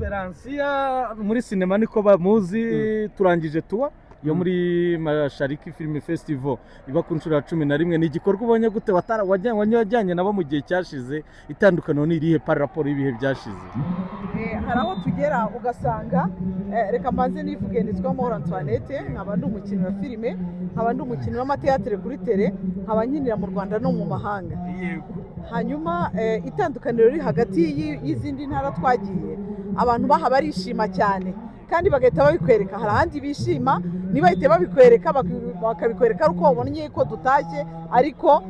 Esperansiya muri sinema niko bamuzi. Turangije tour yo muri Mashariki Film Festival iba ku nshuro ya 11. Ni igikorwa ubonye gute? Wajyanye nabo mu gihe cyashize, itandukaniro ni irihe par rapport y'ibihe byashize? Hari aho tugera ugasanga, reka mbanze nivuge, nitwa Amahoro Antoinette, nkaba ndi umukinnyi wa filime, nkaba ndi umukinnyi w'amateatire kuri tele, nkaba nkinira mu Rwanda no mu mahanga. Hanyuma itandukaniro riri hagati y'izindi ntara twagiye, abantu baha barishima cyane kandi bagahita babikwereka. Hari ahandi bishima ntibahite babikwereka, bakabikwereka ari uko babonye ko dutashye, ariko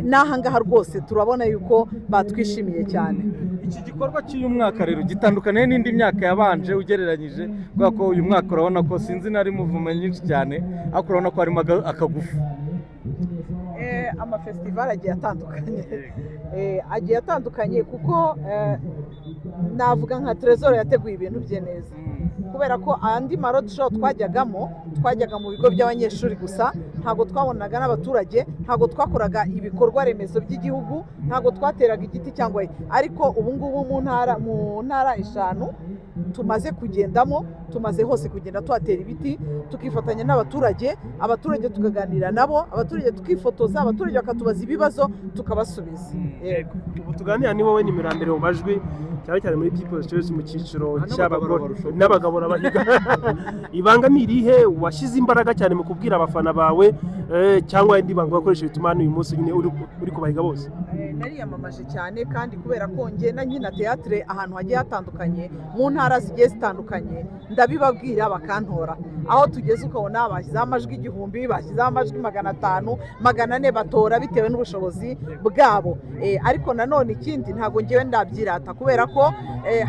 n'aha ngaha rwose turabona yuko batwishimiye cyane. Iki gikorwa cy'uyu mwaka rero gitandukaniye n'indi myaka yabanje ugereranyije, kubera ko uyu mwaka urabona ko sinzi nari mouvement nyinshi cyane, ariko urabona ko harimo akagufu. Amafestival agiye atandukanye, agiye atandukanye kuko navuga nka Trezor yateguye ibintu bye neza, kubera ko andi ma road show twajyagamo, twajyaga mu bigo by'abanyeshuri gusa, ntabwo twabonaga n'abaturage, ntabwo twakoraga ibikorwa remezo by'igihugu, ntabwo twateraga igiti cyangwa, ariko ubu ngubu mu ntara eshanu tumaze kugendamo, tumaze hose kugenda tuhatera ibiti, tukifatanya n'abaturage, abaturage tukaganira nabo, abaturage tukifotoza, abaturage bakatubaza ibibazo tukabasubiza. Yego. Ubu tuganira ni wowe nimero ya mbere mu majwi, cyane cyane muri People's Choice mu cyiciro n'abagabo cy'abagore. barushaho. N'abagabo barabahiga. Ibanga ni irihe? Washyize imbaraga cyane mu kubwira abafana bawe, cyangwa indi banga wakoresheje bituma hano uyu munsi nyine uri kubahiga bose? Nariyamamaje cyane, kandi kubera ko ngenda nkina théâtre ahantu hagiye hatandukanye, mu ntara zigiye zitandukanye, ndabibabwira bakantora. Aho tugeze ukabona bashyizeho amajwi 1000, bashyizeho amajwi 500, 400, batora bitewe n'ubushobozi bwabo. Ariko nanone ikindi, ntabwo ngewe ndabyirata, kubera ko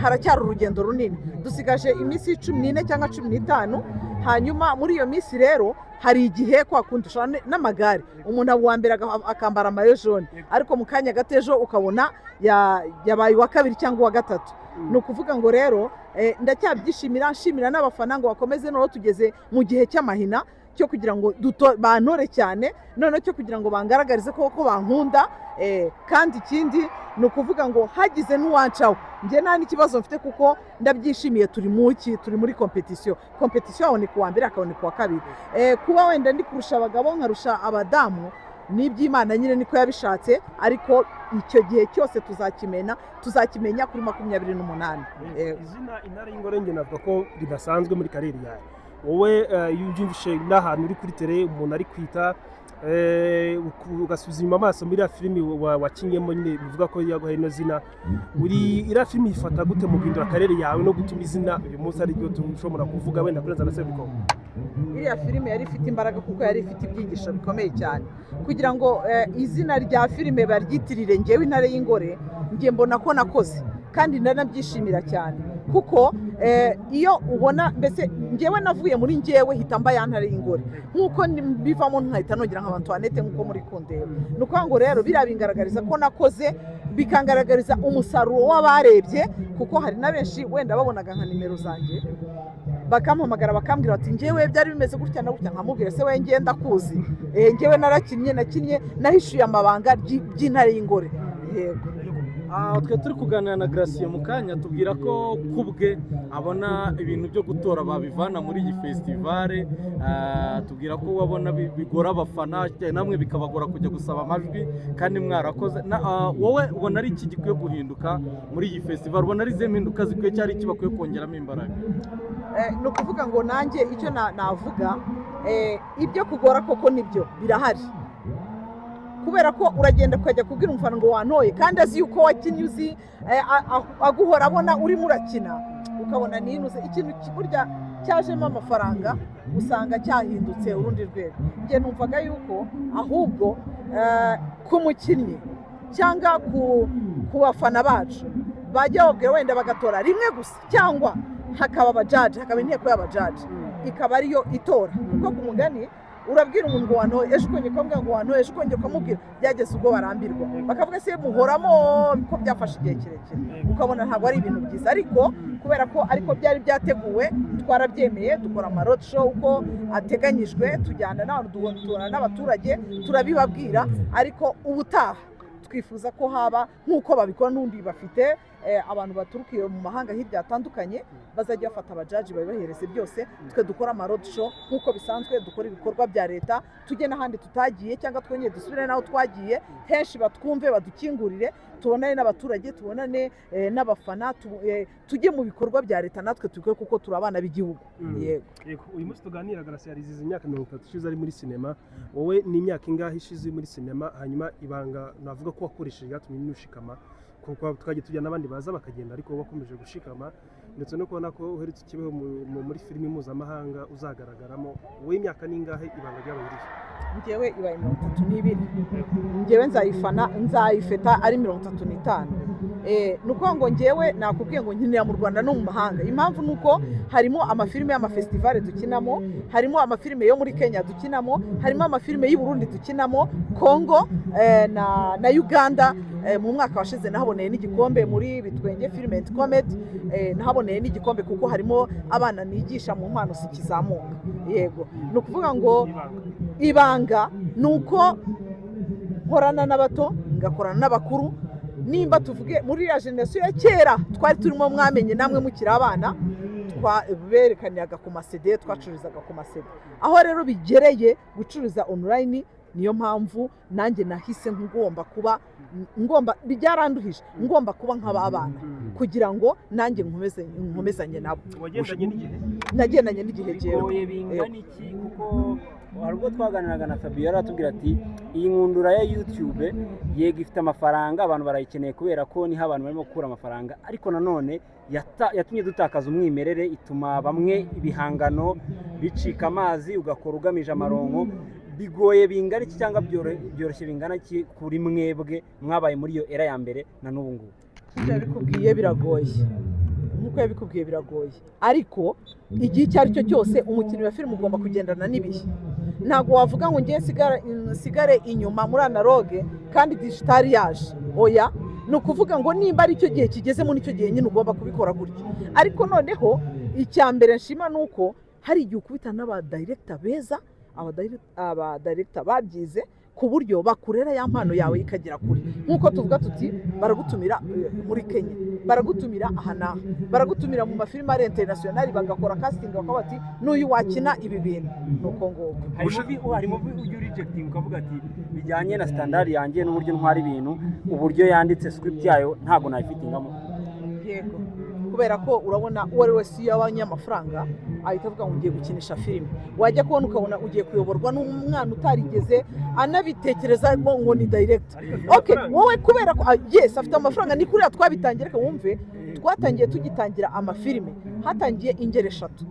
haracyari urugendo runini. Dusigaje iminsi 14 cyangwa 15. Hanyuma muri iyo minsi rero hari igihe kwa kundi ushobora n'amagare, umuntu aba uwa mbere akambara maillot jaune, ariko mu kanya gato ejo ukabona yabaye uwa kabiri cyangwa uwa gatatu. Ni ukuvuga ngo rero ndacyabyishimira, nshimira n'abafana ngo bakomeze. Noneho tugeze mu gihe cy'amahina cyo kugira ngo bantore cyane, noneho cyo kugira ngo bangaragarize ko bankunda. Kandi ikindi ni ukuvuga ngo hagize n'uwancaho, njye nta n'ikibazo mfite kuko ndabyishimiye. Turi mu ki? Turi muri compétition. Compétition haboneka uwa mbere, hakaboneka uwa kabiri. Kuba wenda ndi kurusha abagabo, nkarusha abadamu, ni iby'Imana nyine, niko yabishatse, ariko icyo gihe cyose tuzakimenya kuri 28. Izina Intare y'Ingore njye navuga ko ridasanzwe muri carrière yawe. Wowe iyo ubyumvishe n'ahantu uri kuri tele, umuntu ari kwita, ugasubiza inyuma amaso muri iriya filimi wakinnyemo nyine, bivuga ko yaguhaye ino zina, uri iriya filimi ifata gute mu guhindura carrière yawe no gutuma izina uyu munsi ari ryo dushobora kuvuga wenda kurenza na Seburikoko? Iriya filime yari ifite imbaraga kuko yari ifite ibyigisho bikomeye cyane. Kugira ngo izina rya filime baryitirire ngewe Intare y'Ingore, njye mbona ko nakoze kandi ndanabyishimira cyane, kuko iyo ubona mbese ngewe navuye muri ngewe hita mba ya Ntare y'Ingore, nk'uko bivamo nkahita nongera nka Antoinette nk'uko muri kundeba. Ni ukuvuga ngo rero biriya bingaragariza ko nakoze, bikangaragariza umusaruro w'abarebye, kuko hari na benshi wenda babonaga nka nimero zanjye bakampamagara bakambwira bati: "Ngewe byari bimeze gutya na gutya." Nkamubwira: "Se we, ngenda kuzi, ngewe narakinnye, nakinnye nahishuye amabanga by'Intare y'Ingore." Yego. Twe turi kuganira na Gratien mu kanya, tubwira ko kubwe abona ibintu byo gutora babivana muri iyi festival. Tubwira ko wabona bigora abafana, namwe bikabagora kujya gusaba amajwi kandi mwarakoze. Wowe ubona ari iki gikwiye guhinduka muri iyi festival? Ubona ari izihe mpinduka zikwiye cyangwa iki bakwiye kongeramo imbaraga? Ni ukuvuga ngo nanjye icyo navuga, ibyo kugora koko nibyo birahari, kubera ko uragenda ukajya kubwira umufana ngo wantoye, kandi azi yuko wakinnye, uzi aguhora abona urimo urakina, ukabona ninuze ikintu burya cyajemo amafaranga, usanga cyahindutse urundi rwego. Njye numvaga yuko ahubwo ku mukinnyi cyangwa ku bafana bacu bajya babwira wenda bagatora rimwe gusa, cyangwa hakaba abajaji, hakaba inteko y'abajaji ikaba ariyo itora, kuko ku mugani urabwira umuntu ngo wantoye, ejo ukongera ukamubwira ngo wantoye, ejo ukongera ukamubwira, byageze ubwo barambirwa bakavuga: "Se muhoramo ko byafashe igihe kirekire?" Ukabona ntabwo ari ibintu byiza, ariko kubera ko ariko byari byateguwe, twarabyemeye, dukora ama road show uko ateganyijwe, tujyana n'abantu, duhura n'abaturage, turabibabwira. Ariko ubutaha twifuza ko haba nk'uko babikora n'undi bafite. abantu baturuka iyo mu mahanga hirya hatandukanye bazajya bafata aba judge, babibahereze byose. Twe dukora ama road show nk'uko bisanzwe, dukora ibikorwa bya leta, tujye n'ahandi tutagiye cyangwa twongere dusubire n'aho twagiye henshi, batwumve, badukingurire, tubonane n'abaturage, tubonane n'abafana, tujye mu bikorwa bya leta natwe tubikore kuko turi abana b'igihugu. Yego. Yego, uyu munsi tuganira Gracia yarizize imyaka 30 ishize ari muri sinema. Wowe ni imyaka ingahe ishize uri muri sinema? Hanyuma ibanga navuga ko wakoresheje ryatumye nushikama, kuko twagiye tujya n'abandi baza bakagenda, ariko wowe wakomeje gushikama, ndetse no kubona ko uherutse Kibeho muri filimi mpuzamahanga uzagaragaramo. Wowe imyaka ni ingahe? Ibanga ryabaye irihe? Njyewe ibaye 32. Njyewe nzayifana, nzayifeta ari 35. Ni ukuvuga ngo njyewe nakubwiye ngo nkinira mu Rwanda no mu mahanga. Impamvu ni uko harimo amafilime y'ama festival dukinamo, harimo amafilime yo muri Kenya dukinamo, harimo amafilime y'i Burundi dukinamo, Congo na Uganda. Mu mwaka washize nahaboneye n'igikombe muri Bitwenge Film and Comedy. Nahaboneye n'igikombe kuko harimo abana nigisha mu mpano zikizamuka. Yego, ni ukuvuga ngo ibanga ni uko nkorana n'abato, ngakorana n'abakuru. Nimba tuvuge muri iriya generation ya kera twari turimo, mwamenye namwe mukiri abana, berekaniraga ku ma CD, twacururizaga ku ma CD. Aho rero bigereye gucuruza online, niyo mpamvu nanjye nahise ngomba kuba, ngomba, byaranduhije, ngomba kuba nk'aba bana kugira ngo nanjye nkomeze nkomezanye nabo. Wagendanye n'igihe. Nagendanye n'igihe jyewe. Bigoye bingana iki? Kuko hari ubwo twaganiraga na Fabiola aratubwira ati iyi nkundura ya YouTube yego ifite amafaranga, abantu barayikeneye kubera ko niho abantu barimo gukura amafaranga, ariko nanone yatumye dutakaza umwimerere, ituma bamwe ibihangano bicika amazi, ugakora ugamije amaronko. Bigoye bingana iki cyangwa byoroshye bingana iki kuri mwebwe mwabaye muri iyo era ya mbere na n'ubu ngubu? Nk'uko yabikubwiye biragoye, nk'uko yabikubwiye biragoye, ariko igihe icyo ari cyo cyose umukinnyi wa filime ugomba kugendana n'ibihe. Ntabwo wavuga ngo ngiye nsigare inyuma muri analogue kandi digital yaje. Oya, ni ukuvuga ngo nimba ari cyo gihe kigezemo, nicyo gihe nyine ugomba kubikora gutyo. Ariko noneho icya mbere nshima ni uko hari igihe ukubita n'aba director beza, aba director babyize, ku buryo bakurera ya mpano yawe ikagera kure. Nk'uko tuvuga tuti baragutumira muri Kenya, baragutumira aha n'aha, baragutumira mu mafilime ari international, bagakora casting bakavuga bati n'uyu wakina ibi bintu. Ni uko nguko. Hari movie ujya rejecting ukavuga ati bijyanye na standard yanjye n'uburyo ntwara ibintu, uburyo yanditse script yayo, ntabwo nayifitingamo? Yego, kubera ko urabona uwo ari wese iyo abonye amafaranga ahita avuga ngo ugiye gukinisha filime, wajya kubona ukabona ugiye kuyoborwa n'umwana utarigeze anabitekereza ngo ni director. Okay, wowe kubera ko yes, afite amafaranga, ni kuriya twabitangiye. Reka wumve, twatangiye, tugitangira amafilime hatangiye ingeri eshatu: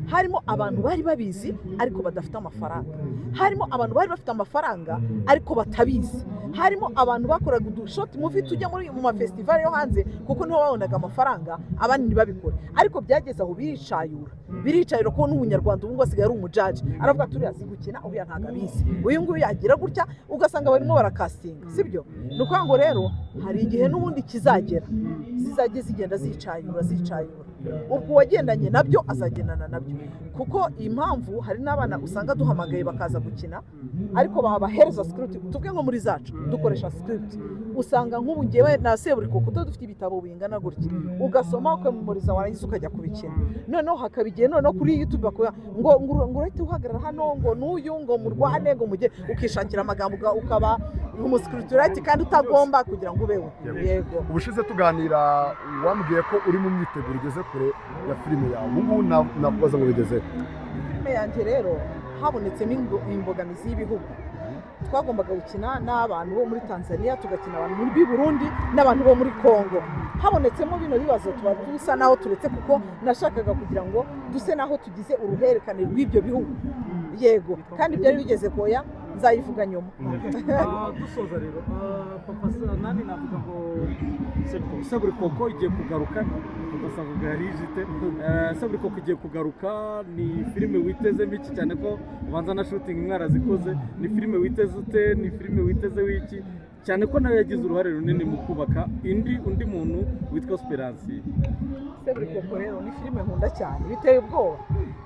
harimo abantu bari babizi ariko badafite amafaranga, harimo abantu bari bafite amafaranga ariko batabizi, harimo abantu bakoraga udu short movie tujya muri mu ma festival yo hanze kuko niho babonaga amafaranga, abandi ntibabikore. Ariko byageze aho biricayura, biricayura ko n'Umunyarwanda ubu ngubu asigaye ari umu judge, aravuga ati uriya azi gukina, uriya ntabwo abizi, uyu nguyu yagira gutya, ugasanga barimo barakasitinga. Sibyo? Ni ukuvuga ngo rero hari igihe n'ubundi kizagera zizajya zigenda zicayura, zicayura. Ubwo uwagendanye nabyo azagendana nabyo, kuko impamvu hari n'abana usanga duhamagaye bakaza gukina ariko babahereza script. Tuvuge nko muri zacu dukoresha script, usanga nk'ubu ngewe na Seburikoko tuba dufite ibitabo bingana gutya, ugasoma ukamemoriza, warangiza ukajya kubikina. Noneho hakaba igihe noneho kuri YouTube bakuvuga ngo urahita uhagarara hano, ngo n'uyu, ngo murwane, ngo mujye, ukishakira amagambo, ukaba umu scriptwriter kandi utagomba kugira ngo ubeho. Yego. Ubushize tuganira wambwiye ko uri mu myiteguro igeze kure ya filime yawe. Ubu ngubu nakubaza ngo bigeze he? Filime yanjye rero habonetsemo imbogamizi y'ibihugu. Twagombaga gukina n'abantu bo muri Tanzania, tugakina abantu muri Burundi n'abantu bo muri Congo. Habonetsemo bino bibazo, tuba dusa naho turetse, kuko nashakaga kugira ngo duse naho tugize uruhererekane rw'ibyo bihugu. Yego, kandi byari bigeze koya, nzayivuga nyuma. Dusoza rero, papa nani, navuga ngo Seburikoko igiye kugaruka. Papa Savuga yari ijite. Seburikoko igiye kugaruka, ni filime witezemo iki, cyane ko ubanza na shooting mwarazikoze? Ni filime witeze ute? Ni filime witeze w'iki, cyane ko nawe yagize uruhare runini mu kubaka undi muntu witwa Esperance? Seburikoko rero ni filime nkunda cyane, biteye ubwoba.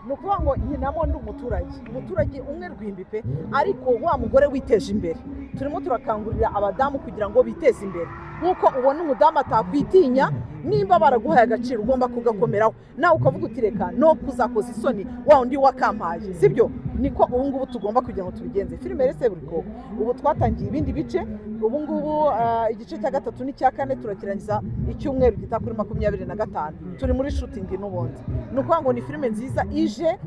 Ni ukuvuga ngo nkinamo ndi umuturage, umuturage umwe rwimbi pe, ariko wa mugore witeje imbere. Turimo turakangurira abadamu kugira ngo biteze imbere, nk'uko ubona umudamu atakwitinya. Nimba baraguhaye agaciro, ugomba kugakomeraho, nawe ukavuga uti: "Reka no kuzakoza isoni wa undi wakampaye." Sibyo? Niko ubu ngubu tugomba kugira ngo tubigenze. Filime rero Seburikoko, ubu twatangiye ibindi bice. Ubu ngubu igice cya gatatu n'icya kane turakirangiza icyumweru gita kuri 25. Turi muri shooting n'ubundi. Ni ukuvuga ngo ni filime nziza ije,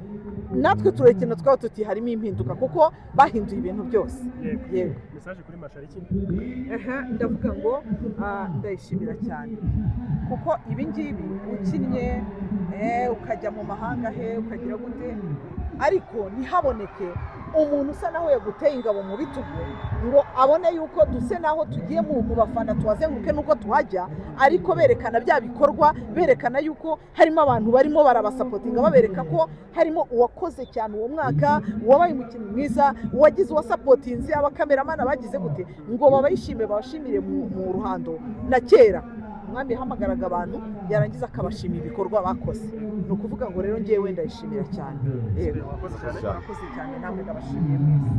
natwe turakina twaba tuti harimo impinduka, kuko bahinduye ibintu byose. Yego. Message kuri Mashariki? Aha, ndavuga ngo ndayishimira cyane, kuko ibi ngibi ukinnye, ukajya mu mahanga he, ukagira gute, ariko ntihaboneke umuntu usa naho yaguteye ingabo mu bitugu ngo abone yuko duse naho tugiye mu bafana, tuhazenguruke nuko tuhajya, ariko berekana bya bikorwa, berekana yuko harimo abantu barimo barabasapotinga, babereka ko harimo uwakoze cyane uwo mwaka, uwabaye umukinnyi mwiza, uwagize, uwasapotinze, abakameramani bagize gute, ngo babayishime, babashimire mu ruhando. Na kera umwami yahamagaraga abantu, yarangiza akabashima ibikorwa bakoze. Ni ukuvuga ngo rero ngewe ndayishimira cyane. Yego. Wakoze cyane. Murakoze cyane, namwe ndabashimiye mwese.